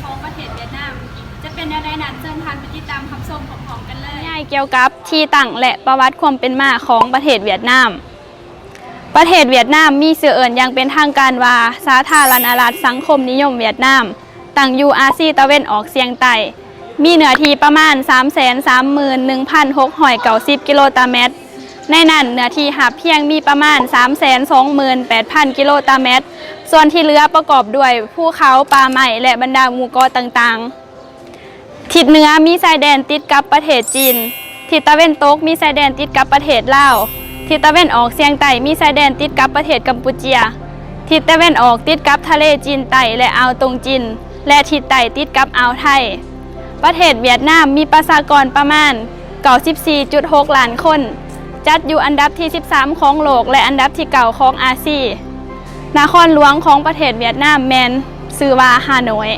ຂອງປະເທດຫວຽດນາມ ຈະເປັນແນວໃດນັ້ນ ເຊີນທ່ານໄປຕິດຕາມຮັບຊົມພ້ອມໆກັນເລີຍ. ນິຍາຍກ່ຽວກັບທີ່ຕັ້ງ ແລະ ປະຫວັດຄວາມເປັນມາຂອງປະເທດຫວຽດນາມ. ປະເທດຫວຽດນາມມີຊື່ເອີ້ນຢ່າງເປັນທາງການວ່າ ສາທາລະນະລັດສັງຄົມນິຍົມຫວຽດນາມ, ຕັ້ງຢູ່ອາຊີຕາເວັນອອກສ່ຽງໃຕ້, ມີເນື້ອທີ່ປະມານສາມແສນສາມໝື່ນໜຶ່ງພັນຫົກຮ້ອຍເກົ້າສິບກິໂລຕາແມັດ. ໃນນັ້ນເນື້ອທີ່ຮັບພຽງມີປະມານສາມແສນສອງໝື່ນແປດພັນກິໂລຕາແມັດ, ສ່ວນທີ່ເຫຼືອປະກອບດ້ວຍພູເຂົາ, ປ່າໄມ້ ແລະ ບັນດາໝູ່ເກາະຕ່າງໆ. ທິດເໜືອມີຊາຍແດນຕິດກັບປະເທດຈີນ, ທິດຕາເວັນຕົກມີຊາຍແດນຕິດກັບປະເທດລາວ, ທິດຕາເວັນອອກສ່ຽງໃຕ້ມີຊາຍແດນຕິດກັບປະເທດກຳປູເຈຍ, ທິດຕາເວັນອອກຕິດກັບທະເລຈີນໃຕ້ ແລະ ອ່າວຕົງຈີນ ແລະ ທິດໃຕ້ຕິດກັບອ່າວໄທ. ປະເທດຫວຽດນາມມີປະຊາກອນປະມານເກົ້າສິບສີ່ຈຸດຫົກລ້ານຄົນ, ຈັດຢູ່ອັນດັບທີສິບສາມຂອງໂລກ ແລະ ອັນດັບທີເກົ້າຂອງອາຊີ. ນະຄອນຫຼວງຂອງປະເທດຫວຽດນາມແມ່ນຊື່ວ່າຮ່າໂນ້ຍ.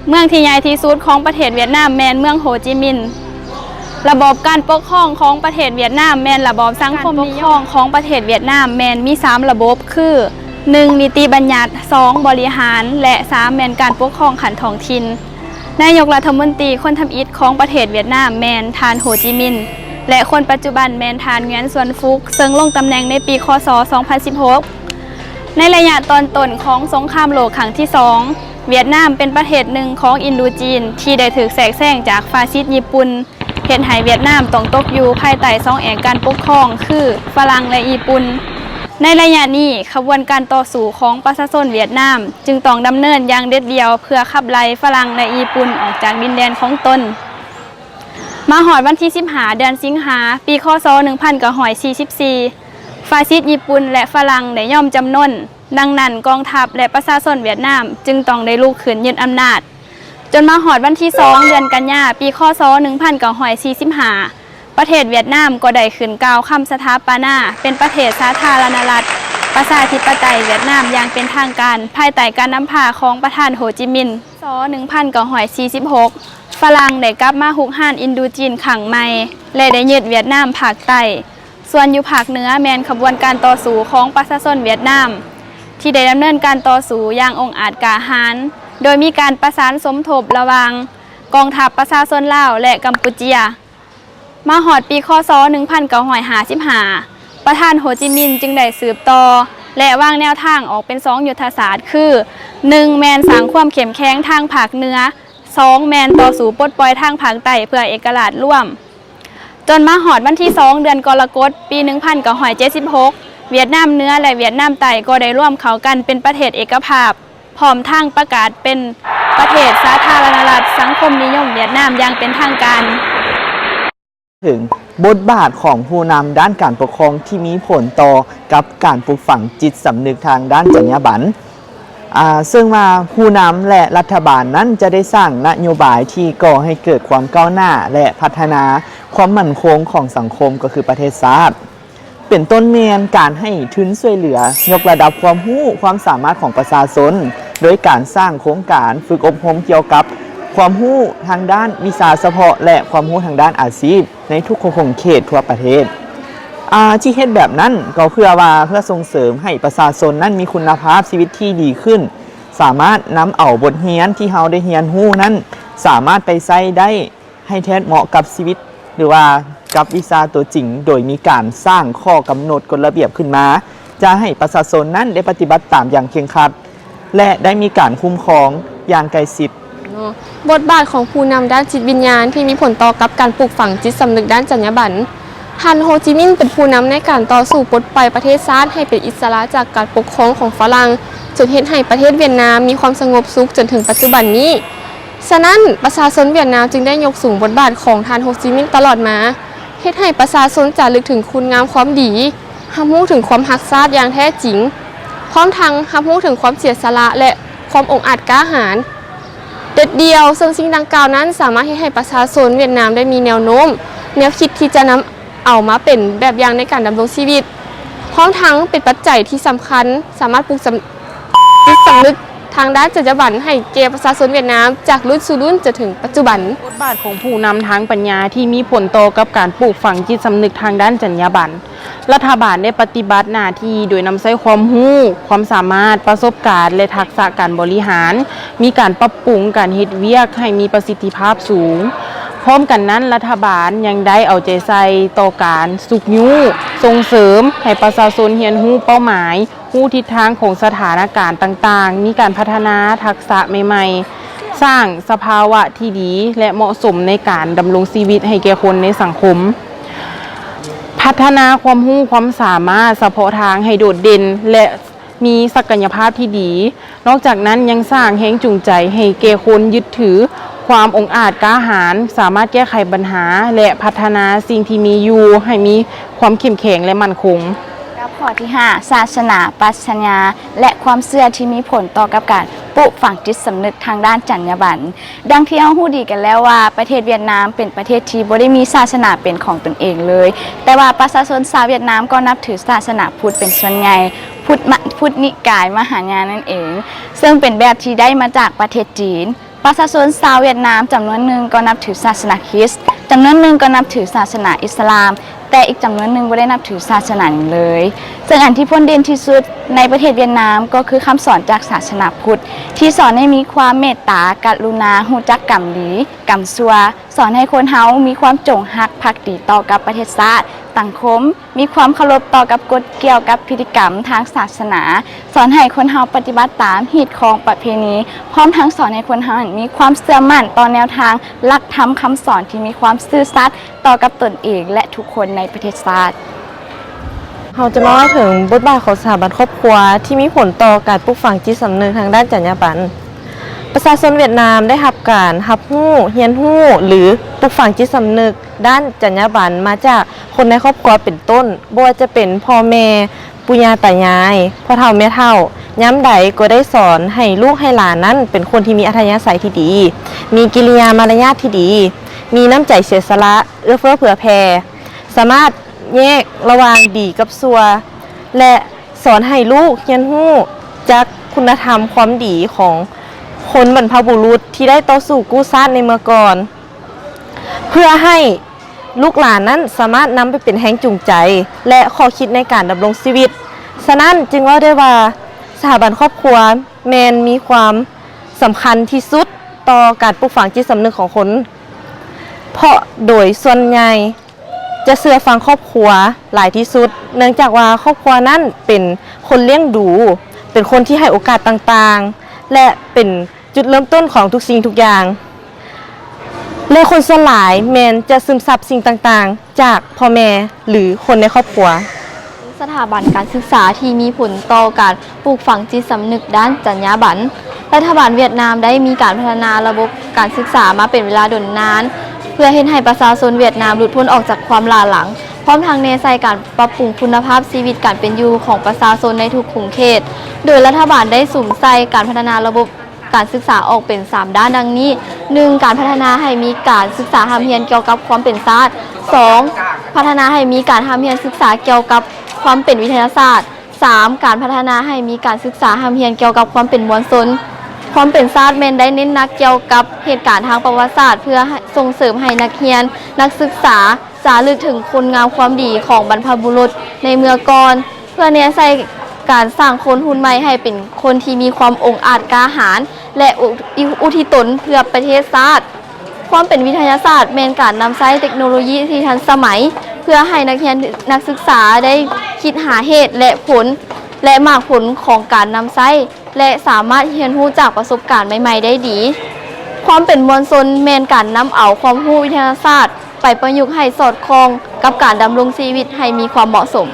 ເມືອງທີ່ໃຫຍ່ທີ່ສຸດຂອງປະເທດຫວຽດນາມແມ່ນເມືອງໂຮຈິມິນ. ລະບອບການປົກຄອງຂອງປະເທດຫວຽດນາມແມ່ນລະບອບສັງຄົມນິຍົມ. ການປົກຄອງຂອງປະເທດຫວຽດນາມແມ່ນມີສາມລະບົບ ຄື ໜຶ່ງ ນິຕິບັນຍັດ, ສອງ ບໍລິຫານ ແລະ ສາມ ແມ່ນການປົກຄອງຂັ້ນທ້ອງຖິ່ນ. ນາຍົກລັດຖະມົນຕີຄົນທຳອິດຂອງປະເທດຫວຽດນາມແມ່ນທ່ານໂຮຈິມິນ ແລະ ຄົນປັດຈຸບັນແມ່ນທ່ານ ຫງວຽນ ຊວນຟຸກ ເຊິ່ງລົງຕຳແໜ່ງໃນປີ ຄ.ສ. ສອງພັນສິບຫົກ. ໃນໄລຍະຕອນຕົ້ນຂອງສົງຄາມໂລກຄັ້ງທີສອງ, ຫວຽດນາມເປັນປະເທດໜຶ່ງຂອງອິນໂດຈີນທີ່ໄດ້ຖືກແຊກແຊງຈາກຟາຊິດຍີ່ປຸ່ນ, ເຮັດໃຫ້ຫວຽດນາມຕ້ອງຕົກຢູ່ພາຍໃຕ້ສອງແອກການປົກຄອງ ຄື ຝຣັ່ງ ແລະ ຍີ່ປຸ່ນ. ໃນໄລຍະນີ້, ຂະບວນການຕໍ່ສູ້ຂອງປະຊາຊົນຫວຽດນາມຈຶ່ງຕ້ອງດຳເນີນຢ່າງເດັດດ່ຽວ ເພື່ອຂັບໄລ່ຝຣັ່ງ ແລະ ຍີ່ປຸ່ນອອກຈາກດິນແດນຂອງຕົນ. ມາຮອດວັນທີສິບຫ້າ ເດືອນສິງຫາ ປີ ຄ.ສ. ໜຶ່ງພັນເກົ້າຮ້ອຍສີ່ສິບສີ່ ຟາຊິດຍີ່ປຸ່ນ ແລະ ຝຣັ່ງ ໄດ້ຍອມຈຳນົນ. ດັ່ງນັ້ນ, ກອງທັບ ແລະ ປະຊາຊົນຫວຽດນາມຈຶ່ງຕ້ອງໄດ້ລຸກຂຶ້ນຍຶດອຳນາດ. ຈົນມາຮອດວັນທີສອງ ເດືອນກັນຍາ ປີ ຄ.ສ. ໜຶ່ງພັນເກົ້າຮ້ອຍສີ່ສິບຫ້າ ປະເທດຫວຽດນາມກໍໄດ້ຂຶ້ນກ່າວຄຳສະຖາປະນາເປັນປະເທດສາທາລະນະລັດປະຊາທິປະໄຕຫວຽດນາມຢ່າງເປັນທາງການ ພາຍໃຕ້ການນຳພາຂອງປະທານໂຮຈິມິນ. ສ. ໜຶ່ງພັນເກົ້າຮ້ອຍສີ່ສິບຫົກ ຝຣັ່ງໄດ້ກັບມາຮຸກຮານອິນໂດຈີນຄັ້ງໃໝ່ ແລະ ໄດ້ຍຶດຫວຽດນາມພາກໃຕ້. ສ່ວນຢູ່ພາກເໜືອແມ່ນຂະບວນການຕໍ່ສູ້ຂອງປະຊາຊົນຫວຽດນາມ ທີ່ໄດ້ດຳເນີນການຕໍ່ສູ້ຢ່າງອົງອາດກ້າຫານ, ໂດຍມີການປະສານສົມທົບລະຫວ່າງກອງທັບປະຊາຊົນລາວ ແລະ ກຳປູເຈຍ. ມາຮອດປີ ຄ.ສ. ໜຶ່ງພັນເກົ້າຮ້ອຍຫ້າສິບຫ້າ ປະທານໂຮຈິມິນຈຶ່ງໄດ້ສືບຕໍ່ ແລະ ວາງແນວທາງອອກເປັນສອງຍຸດທະສາດ ຄື ໜຶ່ງ ແມ່ນສ້າງຄວາມເຂັ້ມແຂງທາງພາກເໜືອ, ສອງ ແມ່ນຕໍ່ສູ້ປົດປ່ອຍທາງພາກໃຕ້ເພື່ອເອກະລາດລວມ. ຈົນມາຮອດວັນທີສອງ ເດືອນກໍລະກົດ ປີໜຶ່ງພັນເກົ້າຮ້ອຍເຈັດສິບຫົກ ຫວຽດນາມເໜືອ ແລະ ຫວຽດນາມໃຕ້ກໍໄດ້ລວມເຂົ້າກັນເປັນປະເທດເອກະພາບ, ພ້ອມທັງປະກາດເປັນປະເທດສາທາລະນະລັດສັງຄົມນິຍົມຫວຽດນາມຢ່າງເປັນທາງການ. ເຖິງບົດບາດຂອງຜູ້ນຳດ້ານການປົກຄອງທີ່ມີຜົນຕໍ່ກັບການປູກຝັງຈິດສຳນຶກທາງດ້ານຈັນຍາບັນ. ອ່າ ເຊິ່ງວ່າຜູ້ນຳ ແລະ ລັດຖະບານນັ້ນຈະໄດ້ສ້າງນະໂຍບາຍທີ່ກໍ່ໃຫ້ເກີດຄວາມກ້າວໜ້າ ແລະ ພັດທະນາຄວາມໝັ້ນຄົງຂອງສັງຄົມ ກໍຄືປະເທດຊາດ. ເປັນຕົ້ນແມ່ນການໃຫ້ທຶນຊ່ວຍເຫຼືອ, ຍົກລະດັບຄວາມຮູ້ຄວາມສາມາດຂອງປະຊາຊົນ ໂດຍການສ້າງໂຄງການຝຶກອົບຮົມກ່ຽວກັບຄວາມຮູ້ທາງດ້ານວິຊາສະເພາະ ແລະ ຄວາມຮູ້ທາງດ້ານອາຊີບ ໃນທຸກຂົງເຂດທົ່ວປະເທດ. ອາ ທີ່ເຮັດແບບນັ້ນກໍເພື່ອວ່າ ເພື່ອສົ່ງເສີມໃຫ້ປະຊາຊົນນັ້ນມີຄຸນນະພາບຊີວິດທີ່ດີຂຶ້ນ, ສາມາດນຳເອົາບົດຮຽນທີ່ເຮົາໄດ້ຮຽນຮູ້ນັ້ນ ສາມາດໄປໃຊ້ໄດ້ໃຫ້ແທດເໝາະກັບຊີວິດ ຫຼືວ່າກັບວິຊາຕົວຈິງ, ໂດຍມີການສ້າງຂໍ້ກຳນົດກົດລະບຽບຂຶ້ນມາ ຈະໃຫ້ປະຊາຊົນນັ້ນໄດ້ປະຕິບັດຕາມຢ່າງເຄັ່ງຄັດ ແລະ ໄດ້ມີການຄຸ້ມຄອງຢ່າງໃກ້ຊິດ. ບົດບາດຂອງຜູ້ນຳດ້ານຈິດວິນຍານທີ່ມີຜົນຕໍ່ກັບການປູກຝັງຈິດສຳນຶກດ້ານຈັນຍາບັນ. ທ່ານໂຮຈິມິນເປັນຜູ້ນຳໃນການຕໍ່ສູ້ປົດປ່ອຍປະເທດຊາດໃຫ້ເປັນອິດສະຫຼະຈາກການປົກຄອງຂອງຝຣັ່ງ, ຈົນເຮັດໃຫ້ປະເທດຫວຽດນາມມີຄວາມສະຫງົບສຸກຈົນເຖິງປັດຈຸບັນນີ້. ສະນັ້ນ, ປະຊາຊົນຫວຽດນາມຈຶ່ງໄດ້ຍົກສູງບົດບາດຂອງທ່ານໂຮຈິມິນຕະຫຼອດມາ, ເຮັດໃຫ້ປະຊາຊົນຈາລຶກເຖິງຄຸນງາມຄວາມດີ, ຮັບຮູ້ເຖິງຄວາມຮັກຊາດຢ່າງແທ້ຈິງ, ພ້ອມທັງຮັບຮູ້ເຖິງຄວາມເສຍສະຫຼະ ແລະ ຄວາມອົງອາດກ້າຫານເດັດດ່ຽວ, ເຊິ່ງສິ່ງດັ່ງກ່າວນັ້ນສາມາດເຮັດໃຫ້ປະຊາຊົນຫວຽດນາມໄດ້ມີແນວໂນ້ມ, ແນວຄິດທີ່ຈະນຳເອົາມາເປັນແບບຢ່າງໃນການດຳລົງຊີວິດ, ພ້ອມທັງເປັນປັດໄຈທີ່ສຳຄັນສາມາດປຸກສຳ ຈິດສຳນຶກ ທາງດ້ານຈັນຍາບັນໃຫ້ແກ່ປະຊາຊົນຫວຽດນາມ ຈາກລຸ້ນສູ່ລຸ້ນຈົນເຖິງປັດຈຸບັນ. ບົດບາດຂອງຜູ້ນຳທາງປັນຍາທີ່ມີຜົນຕໍ່ກັບການປູກຝັງຈິດສຳນຶກທາງດ້ານຈັນຍາບັນ. ລັດຖະບານໄດ້ປະຕິບັດໜ້າທີ່ໂດຍນຳໃຊ້ຄວາມຮູ້, ຄວາມສາມາດ, ປະສົບການ ແລະ ທັກສະການບໍລິຫານ, ມີການປັບປຸງການເຮັດວຽກໃຫ້ມີປະສິດທິພາບສູງ. ພ້ອມກັນນັ້ນ, ລັດຖະບານຍັງໄດ້ເອົາໃຈໃສ່ຕໍ່ການຊຸກຍູ້, ສົ່ງເສີມໃຫ້ປະຊາຊົນຮຽນຮູ້ເປົ້າໝາຍ, ຮູ້ທິດທາງຂອງສະຖານະການຕ່າງໆ, ມີການພັດທະນາທັກສະໃໝ່ໆ, ສ້າງສະພາວະທີ່ດີ ແລະ ເໝາະສົມໃນການດຳລົງຊີວິດໃຫ້ແກ່ຄົນໃນສັງຄົມ, ພັດທະນາຄວາມຮູ້ຄວາມສາມາດສະເພາະທາງໃຫ້ໂດດເດັ່ນ ແລະ ມີສັກກະຍະພາບທີ່ດີ. ນອກຈາກນັ້ນຍັງສ້າງແຮງຈູງໃຈໃຫ້ແກ່ຄົນຍຶດຖືຄວາມອົງອາດກ້າຫານ, ສາມາດແກ້ໄຂບັນຫາ ແລະ ພັດທະນາສິ່ງທີ່ມີຢູ່ໃຫ້ມີຄວາມເຂັ້ມແຂງ ແລະ ໝັ້ນຄົງ. ກັບຂໍ້ທີຫ້າ ສາສະໜາ, ປັດຊະຍາ ແລະ ຄວາມເຊື່ອທີ່ມີຜົນຕໍ່ກັບການປູກຝັງຈິດສຳນຶກທາງດ້ານຈັນຍາບັນ. ດັ່ງທີ່ເຮົາຮູ້ດີກັນແລ້ວວ່າ ປະເທດຫວຽດນາມເປັນປະເທດທີ່ບໍ່ໄດ້ມີສາສະໜາເປັນຂອງຕົນເອງເລີຍ, ແຕ່ວ່າປະຊາຊົນຊາວຫວຽດນາມກໍນັບຖືສາສະໜາພຸດເປັນສ່ວນໃຫຍ່, ພຸດມະ ພຸດນິກາຍມະຫາຍານນັ້ນເອງ, ເຊິ່ງເປັນແບບທີ່ໄດ້ມາຈາກປະເທດຈີນ. ປະຊາຊົນຊາວຫວຽດນາມຈຳນວນໜຶ່ງກໍນັບຖືສາສະໜາຄຣິດ, ຈຳນວນໜຶ່ງກໍນັບຖືສາສະໜາອິດສະລາມ, ແຕ່ອີກຈຳນວນໜຶ່ງບໍ່ໄດ້ນັບຖືສາສະໜາຫຍັງເລີຍ. ເຊິ່ງອັນທີ່ພົ້ນເດັ່ນທີ່ສຸດໃນປະເທດຫວຽດນາມກໍຄືຄຳສອນຈາກສາສະໜາພຸດ ທີ່ສອນໃຫ້ມີຄວາມເມດຕາ, ກະລຸນາ, ຮູ້ຈັກກຳດີ, ກຳຊົ່ວ, ສອນໃຫ້ຄົນເຮົາມີຄວາມຈົງຮັກພັກດີຕໍ່ກັບປະເທດຊາດ, ສັງຄົມ, ມີຄວາມເຄົາລົບຕໍ່ກັບກົດກ່ຽວກັບພິທີກຳທາງສາສະໜາ, ສອນໃຫ້ຄົນເຮົາປະຕິບັດຕາມຮີດຄອງປະເພນີ, ພ້ອມທັງສອນໃຫ້ຄົນເຮົານັ້ນມີຄວາມເຊື່ອໝັ້ນຕໍ່ແນວທາງຫຼັກທຳຄຳສອນທີ່ມີຄວາມຊື່ສັດຕໍ່ກັບຕົນເອງ ແລະ ທຸກຄົນໃນປະເທດຊາດ. ເຮົາຈະມາເວົ້າເຖິງບົດບາດຂອງສະຖາບັນຄອບຄົວທີ່ມີຜົນຕໍ່ການປູກຝັງຈິດສຳນຶກທາງດ້ານຈັນຍາບັນ. ປະຊາຊົນຫວຽດນາມໄດ້ຮັບການຮັບຮູ້, ຮຽນຮູ້ ຫຼື ປູກຝັງຈິດສຳນຶກດ້ານຈັນຍາບັນມາຈາກຄົນໃນຄອບຄົວເປັນຕົ້ນ, ບໍ່ວ່າຈະເປັນພໍ່ແມ່, ປູ່ຍ່າຕາຍາຍ, ພໍ່ເຖົ້າແມ່ເຖົ້າ, ຍາມໃດກໍໄດ້ສອນໃຫ້ລູກໃຫ້ຫຼານນັ້ນເປັນຄົນທີ່ມີອັດທະຍາໄສທີ່ດີ, ມີກິລິຍາມາລະຍາດທີ່ດີ, ມີນ້ຳໃຈເສຍສະຫຼະ, ເອື້ອເຟື້ອເຜື່ອແຜ່, ສາມາດແຍກລະຫວ່າງດີກັບຊົ່ວ ແລະ ສອນໃຫ້ລູກຮຽນຮູ້ຈັກຄຸນນະທຳຄວາມດີຂອງຄົນບັນພະບຸລຸດທີ່ໄດ້ຕໍ່ສູ້ກູ້ຊາດໃນເມື່ອກ່ອນ, ເພື່ອໃຫ້ລູກຫຼານນັ້ນສາມາດນຳໄປເປັນແຮງຈູງໃຈ ແລະ ຂໍ້ຄິດໃນການດຳລົງຊີວິດ. ສະນັ້ນຈຶ່ງເວົ້າໄດ້ວ່າ ສະຖາບັນຄອບຄົວແມ່ນມີຄວາມສຳຄັນທີ່ສຸດຕໍ່ການປູກຝັງຈິດສຳນຶກຂອງຄົນ, ເພາະໂດຍສ່ວນໃຫຍ່ ຈະເຊື່ອຟັງຄອບຄົວຫຼາຍທີ່ສຸດ, ເນື່ອງຈາກວ່າຄອບຄົວນັ້ນເປັນຄົນລ້ຽງດູ, ເປັນຄົນທີ່ໃຫ້ໂອກາດຕ່າງໆ ແລະ ເປັນຈຸດເລີ່ມຕົ້ນຂອງທຸກສິ່ງທຸກຢ່າງ ແລະ ຄົນສ່ວນຫຼາຍແມ່ນຈະຊຶມຊັບສິ່ງຕ່າງໆຈາກພໍ່ແມ່ ຫຼື ຄົນໃນຄອບຄົວ. ສະຖາບັນການສຶກສາທີ່ມີຜົນຕໍ່ການ ປູກຝັງຈິດສຳນຶກດ້ານຈັນຍາບັນ. ລັດຖະບານຫວຽດນາມໄດ້ມີການພັດທະນາລະບົບການສຶກສາມາເປັນເວລາດົນນານ ເພື່ອເຮັດໃຫ້ປະຊາຊົນຫວຽດນາມຫຼຸດພົ້ນອອກຈາກຄວາມຫຼ້າຫຼັງ, ພ້ອມທັງແນໃສ່ການປັບປຸງຄຸນນະພາບຊີວິດການເປັນຢູ່ຂອງປະຊາຊົນໃນທຸກຂົງເຂດ, ໂດຍລັດຖະບານໄດ້ສຸມໃສ່ການພັດທະນາລະບົບການສຶກສາອອກເປັນສາມດ້ານດັ່ງນີ້, ໜຶ່ງ ການພັດທະນາໃຫ້ມີການສຶກສາຮ່ຳຮຽນກ່ຽວກັບຄວາມເປັນຊາດ, ສອງ ພັດທະນາໃຫ້ມີການຮ່ຳຮຽນສຶກສາກ່ຽວກັບຄວາມເປັນວິທະຍາສາດ, ສາມ ການພັດທະນາໃຫ້ມີການສຶກສາຮ່ຳຮຽນກ່ຽວກັບຄວາມເປັນມວນຊົນ. ຄວາມເປັນຊາດແມ່ນໄດ້ເນັ້ນໜັກກ່ຽວກັບເຫດການທາງປະຫວັດສາດ ເພື່ອໃຫ້ ສົ່ງເສີມໃຫ້ນັກຮຽນ, ນັກສຶກສາ ຈາລຶກເຖິງຄຸນງາມຄວາມດີຂອງບັນພະບຸລຸດໃນເມື່ອກ່ອນ, ເພື່ອແນໃສ່ການສ້າງຄົນຮຸ່ນໃໝ່ໃຫ້ເປັນຄົນທີ່ມີຄວາມອົງອາດກ້າຫານ ແລະ ອຸ ອຸທິດຕົນເພື່ອປະເທດຊາດ. ຄວາມເປັນວິທະຍາສາດແມ່ນການນຳໃຊ້ເຕັກໂນໂລຢີທີ່ທັນສະໄໝ ເພື່ອໃຫ້ນັກຮຽນ, ນັກສຶກສາໄດ້ຄິດຫາເຫດ ແລະ ຜົນ ແລະ ໝາກຜົນຂອງການນຳໃຊ້ ແລະ ສາມາດຮຽນຮູ້ຈາກປະສົບການໃໝ່ໆໄດ້ດີ. ຄວາມເປັນມວນຊົນແມ່ນການນຳເອົາຄວາມຮູ້ວິທະຍາສາດໄປປະຍຸກໃຫ້ສອດຄ່ອງກັບການດຳລົງຊີວິດໃຫ້ມີຄວາມເໝາະສົມ.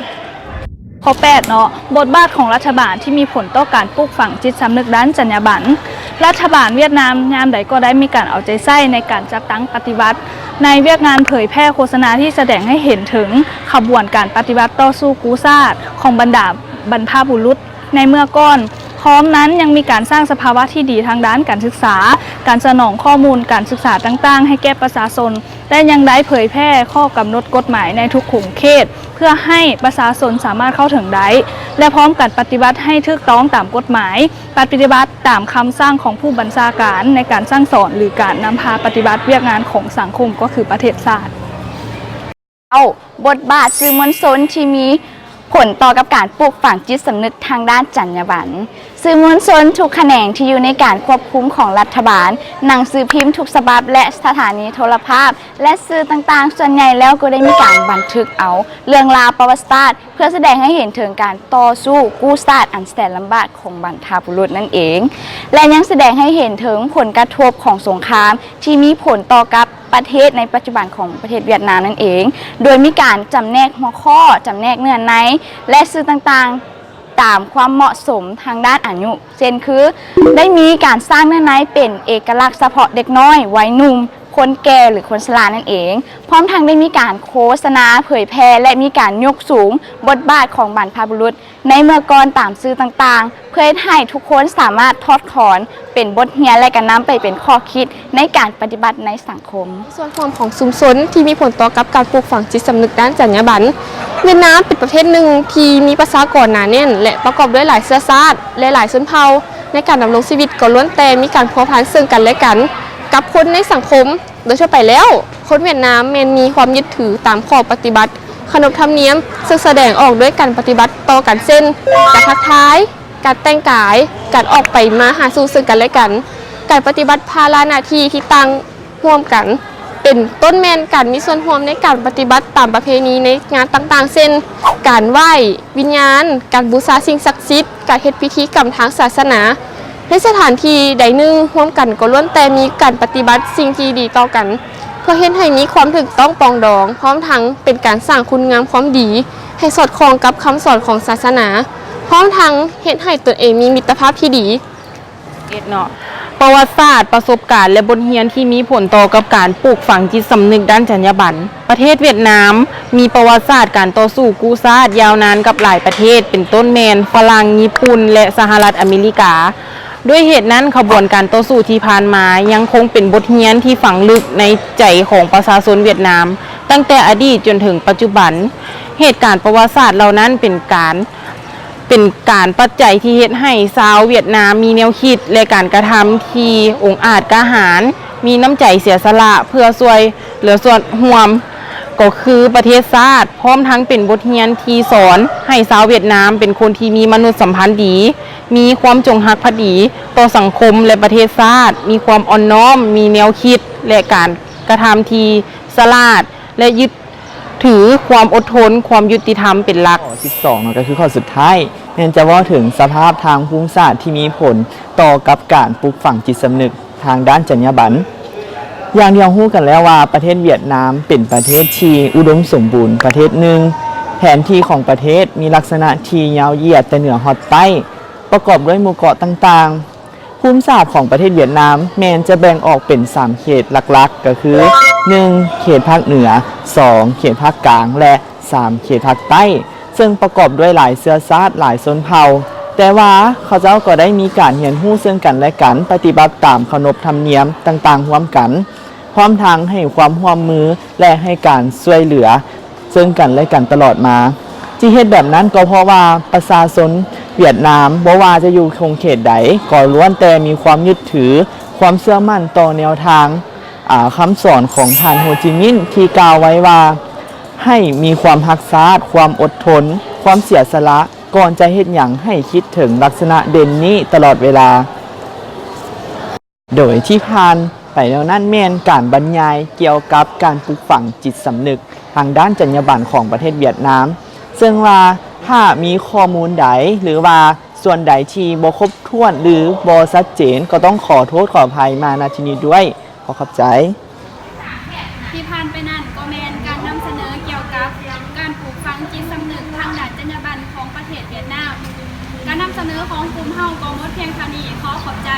ຂໍ້ແປດເນາະ, ບົດບາດຂອງລັດຖະບານທີ່ມີຜົນຕໍ່ການປູກຝັງຈິດສຳນຶກດ້ານຈັນຍາບັນ. ລັດຖະບານຫວຽດນາມຍາມໃດກໍໄດ້ມີການເອົາໃຈໃສ່ໃນການຈັດຕັ້ງປະຕິບັດ ໃນວຽກງານເຜີຍແຜ່ໂຄສະນາທີ່ສະແດງໃຫ້ເຫັນເຖິງຂະບວນການປະຕິວັດຕໍ່ສູ້ກູ້ຊາດຂອງບັນດາບັນພະບຸລຸດໃນເມື່ອກ່ອນ. ພ້ອມນັ້ນຍັງມີການສ້າງສະພາວະທີ່ດີທາງດ້ານການສຶກສາ, ການສະໜອງຂໍ້ມູນການສຶກສາຕ່າງໆໃຫ້ແກ່ປະຊາຊົນ ແລະ ຍັງໄດ້ເຜີຍແຜ່ຂໍ້ກຳນົດກົດໝາຍໃນທຸກຂົງເຂດ ເພື່ອໃຫ້ປະຊາຊົນສາມາດເຂົ້າເຖິງໄດ້ ແລະ ພ້ອມກັນປະຕິບັດໃຫ້ຖືກຕ້ອງຕາມກົດໝາຍ, ປະຕິບັດຕາມຄຳສັ່ງຂອງຜູ້ບັນຊາການໃນການສັ່ງສອນ ຫຼື ການນຳພາປະຕິບັດວຽກງານຂອງສັງຄົມ ກໍຄືປະເທດຊາດ. ເກົ້າ ບົດບາດສື່ມວນຊົນທີ່ມີຜົນຕໍ່ກັບການປູກຝັງຈິດສຳນຶກທາງດ້ານຈັນຍາບັນ. ສື່ມວນຊົນທຸກຂະແໜງທີ່ຢູ່ໃນການຄວບຄຸມຂອງລັດຖະບານ, ໜັງສືພິມທຸກສະບັບ ແລະ ສະຖານີໂທລະພາບ ແລະ ສື່ຕ່າງໆ ສ່ວນໃຫຍ່ແລ້ວກໍໄດ້ມີການບັນທຶກເອົາເລື່ອງລາວປະຫວັດສາດ ເພື່ອສະແດງໃຫ້ເຫັນເຖິງການຕໍ່ສູ້ກູ້ຊາດອັນແສນລຳບາກຂອງບັນພະບຸລຸດນັ້ນເອງ ແລະ ຍັງສະແດງໃຫ້ເຫັນເຖິງຜົນກະທົບຂອງສົງຄາມທີ່ມີຜົນຕໍ່ກັບປະເທດໃນປັດຈຸບັນຂອງປະເທດຫວຽດນາມນັ້ນເອງ, ໂດຍມີການຈຳແນກຫົວຂໍ້, ຈຳແນກເນື້ອໃນ ແລະ ສື່ຕ່າງໆ ຕາມຄວາມເໝາະສົມທາງດ້ານອາຍຸ ເຊັ່ນຄື ໄດ້ມີການສ້າງເນື້ອໃນເປັນເອກະລັກສະເພາະເດັກນ້ອຍ, ໄວໜຸ່ມ, ຄົນແກ່ ຫຼື ຄົນຊະລານັ້ນເອງ, ພ້ອມທັງໄດ້ມີການໂຄສະນາເຜີຍແຜ່ ແລະ ມີການຍົກສູງບົດບາດຂອງບັນພະບຸລຸດໃນເມື່ອກ່ອນຕາມສື່ຕ່າງໆ ເພື່ອເຮັດໃຫ້ທຸກຄົນສາມາດຖອດຖອນເປັນບົດຮຽນ ແລະ ກະນຳໄປເປັນຂໍ້ຄິດໃນການປະຕິບັດໃນສັງຄົມ. ສ່ວນຮ່ວມຂອງຊຸມຊົນທີ່ມີຜົນຕໍ່ກັບການປູກຝັງຈິດສຳນຶກດ້ານຈັນຍາບັນ. ຫວຽດນາມເປັນປະເທດໜຶ່ງທີ່ມີປະຊາກອນໜາແໜ້ນ ແລະ ປະກອບດ້ວຍຫຼາຍເຊື້ອຊາດ ແລະ ຫຼາຍຊົນເຜົ່າ. ໃນການດຳລົງຊີວິດກໍລ້ວນແຕ່ມີການພົວພັນເຊິ່ງກັນ ແລະ ກັນ ກັບຄົນໃນສັງຄົມ. ໂດຍທົ່ວໄປແລ້ວ, ຄົນຫວຽດນາມແມ່ນມີຄວາມຍຶດຖືຕາມຂໍ້ປະຕິບັດຂະໜົບທຳນຽມ, ເຊິ່ງສະແດງອອກດ້ວຍການປະຕິບັດຕໍ່ກັນ ເຊັ່ນ ການທັກທາຍ, ການແຕ່ງກາຍ, ການອອກໄປມາຫາສູ່ເຊິ່ງກັນ ແລະ ກັນ, ການປະຕິບັດພາລະໜ້າທີ່ທີ່ຕັ້ງ ຮ່ວມກັນ ເປັນຕົ້ນແມ່ນການມີສ່ວນຮ່ວມໃນການປະຕິບັດຕາມປະເພນີໃນງານຕ່າງໆ ເຊັ່ນ ການໄຫວ້ວິນຍານ, ການບູຊາສິ່ງສັກສິດ, ການເຮັດພິທີກຳທາງສາສະໜາ. ໃນສະຖານທີ່ໃດໜຶ່ງຮ່ວມກັນກໍລ້ວນແຕ່ມີການປະຕິບັດສິ່ງທີ່ດີຕໍ່ກັນ ເພື່ອເຮັດໃຫ້ມີຄວາມຖືກຕ້ອງປອງດອງ, ພ້ອມທັງເປັນການສ້າງຄຸນງາມຄວາມດີໃຫ້ສອດຄ່ອງກັບຄຳສອນຂອງສາສະໜາ, ພ້ອມທັງເຮັດໃຫ້ຕົນເອງມີມິດຕະພາບທີ່ດີ. ເອັດເນາະ ປະຫວັດສາດ, ປະສົບການ ແລະ ບົດຮຽນທີ່ມີຜົນຕໍ່ກັບການປູກຝັງຈິດສຳນຶກດ້ານຈັນຍາບັນ. ປະເທດຫວຽດນາມມີປະຫວັດສາດການຕໍ່ສູ້ກູ້ຊາດຍາວນານກັບຫຼາຍປະເທດ, ເປັນຕົ້ນແມ່ນຝຣັ່ງ, ຍີ່ປຸ່ນ ແລະ ສະຫະລັດອາເມລິກາ. ດ້ວຍເຫດນັ້ນ, ຂະບວນການຕໍ່ສູ້ທີ່ຜ່ານມາຍັງຄົງເປັນບົດຮຽນທີ່ຝັງເລິກໃນໃຈຂອງປະຊາຊົນຫວຽດນາມ, ຕັ້ງແຕ່ອະດີດຈົນເຖິງປັດຈຸບັນ. ເຫດການປະຫວັດສາດເຫຼົ່ານັ້ນເປັນການ ເປັນການປັດໄຈທີ່ເຮັດໃຫ້ຊາວຫວຽດນາມມີແນວຄິດ ແລະ ການກະທຳທີ່ອົງອາດກ້າຫານ, ມີນ້ຳໃຈເສຍສະຫຼະເພື່ອຊ່ວຍເຫຼືອສ່ວນຮ່ວມ, ກໍຄືປະເທດຊາດ, ພ້ອມທັງເປັນບົດຮຽນທີ່ສອນໃຫ້ຊາວຫວຽດນາມເປັນຄົນທີ່ມີມະນຸດສຳພັນດີ, ມີຄວາມຈົງຮັກພັກດີຕໍ່ສັງຄົມ ແລະ ປະເທດຊາດ, ມີຄວາມອ່ອນນ້ອມ, ມີແນວຄິດ ແລະ ການກະທຳທີ່ສະຫຼາດ ແລະ ຍຶດ ຖືຄວາມອົດທົນ, ຄວາມຍຸຕິທຳເປັນຫຼັກ. ຂໍ້ສິບສອງເນາະ ກໍຄືຂໍ້ສຸດທ້າຍ ແມ່ນຈະເວົ້າເຖິງສະພາບທາງພູມສາດທີ່ມີຜົນຕໍ່ກັບການປູກຝັງຈິດສຳນຶກທາງດ້ານຈັນຍາບັນ. ຢ່າງທີ່ເຮົາຮູ້ກັນແລ້ວວ່າ ປະເທດຫວຽດນາມເປັນປະເທດທີ່ອຸດົມສົມບູນປະເທດໜຶ່ງ. ແຜນທີ່ຂອງປະເທດມີລັກສະນະທີ່ຍາວຢຽດແຕ່ເໜືອຮອດໃຕ້, ປະກອບດ້ວຍໝູ່ເກາະຕ່າງໆ. ພູມສາດຂອງປະເທດຫວຽດນາມແມ່ນຈະແບ່ງອອກເປັນສາມເຂດຫຼັກໆ ກໍຄື ໜຶ່ງ ເຂດພາກເໜືອ, ສອງ ເຂດພາກກາງ ແລະ ສາມ ເຂດພາກໃຕ້, ເຊິ່ງປະກອບດ້ວຍຫຼາຍເຊື້ອຊາດ, ຫຼາຍຊົນເຜົ່າ, ແຕ່ວ່າເຂົາເຈົ້າກໍໄດ້ມີການຮຽນຮູ້ເຊິ່ງກັນ ແລະ ກັນ, ປະຕິບັດຕາມຂະໜົບທຳນຽມຕ່າງໆຮ່ວມກັນ, ພ້ອມທັງໃຫ້ຄວາມຮ່ວມມື ແລະ ໃຫ້ການຊ່ວຍເຫຼືອ ເຊິ່ງກັນ ແລະ ກັນຕະຫຼອດມາ. ທີ່ເຮັດແບບນັ້ນກໍເພາະວ່າປະຊາຊົນຫວຽດນາມ ບໍ່ວ່າຈະຢູ່ຂົງເຂດໃດ ກໍລ້ວນແຕ່ມີຄວາມຍຶດຖື, ຄວາມເຊື່ອໝັ້ນຕໍ່ແນວທາງ, ອາ, ຄຳສອນຂອງທ່ານໂຮຈິມິນ ທີ່ກ່າວໄວ້ວ່າ ໃຫ້ມີຄວາມຮັກຊາດ, ຄວາມອົດທົນ, ຄວາມເສຍສະຫຼະ, ກ່ອນຈະເຮັດຫຍັງໃຫ້ຄິດເຖິງລັກສະນະເດັ່ນນີ້ຕະຫຼອດເວລາ. ໂດຍທີ່ຜ່ານໄປແລ້ວນັ້ນແມ່ນການບັນຍາຍກ່ຽວກັບການປູກຝັງຈິດສຳນຶກທາງດ້ານຈັນຍາບັນຂອງປະເທດຫວຽດນາມ, ເຊິ່ງວ່າຖ້າມີຂໍ້ມູນໃດ ຫຼືວ່າສ່ວນໃດທີ່ບໍ່ຄົບຖ້ວນ ຫຼືບໍ່ຊັດເຈນ ກໍຕ້ອງຂໍໂທດຂໍອະໄພມາ ນະ ທີ່ນີ້ດ້ວຍ. ຂໍຂອບໃຈ. ທີ່ຜ່ານໄປນັ້ນກໍແມ່ນການນຳສະເໜີກ່ຽວກັບການປູກຝັງຈິດສຳນຶກທາງດ້ານຈັນຍາບັນຂອງປະເທດຫວຽດນາມ. ການນຳສະເໜີຂອງກຸ່ມເຮົາກໍໝົດພຽງເທົ່ານີ້. ຂໍຂອບໃຈ.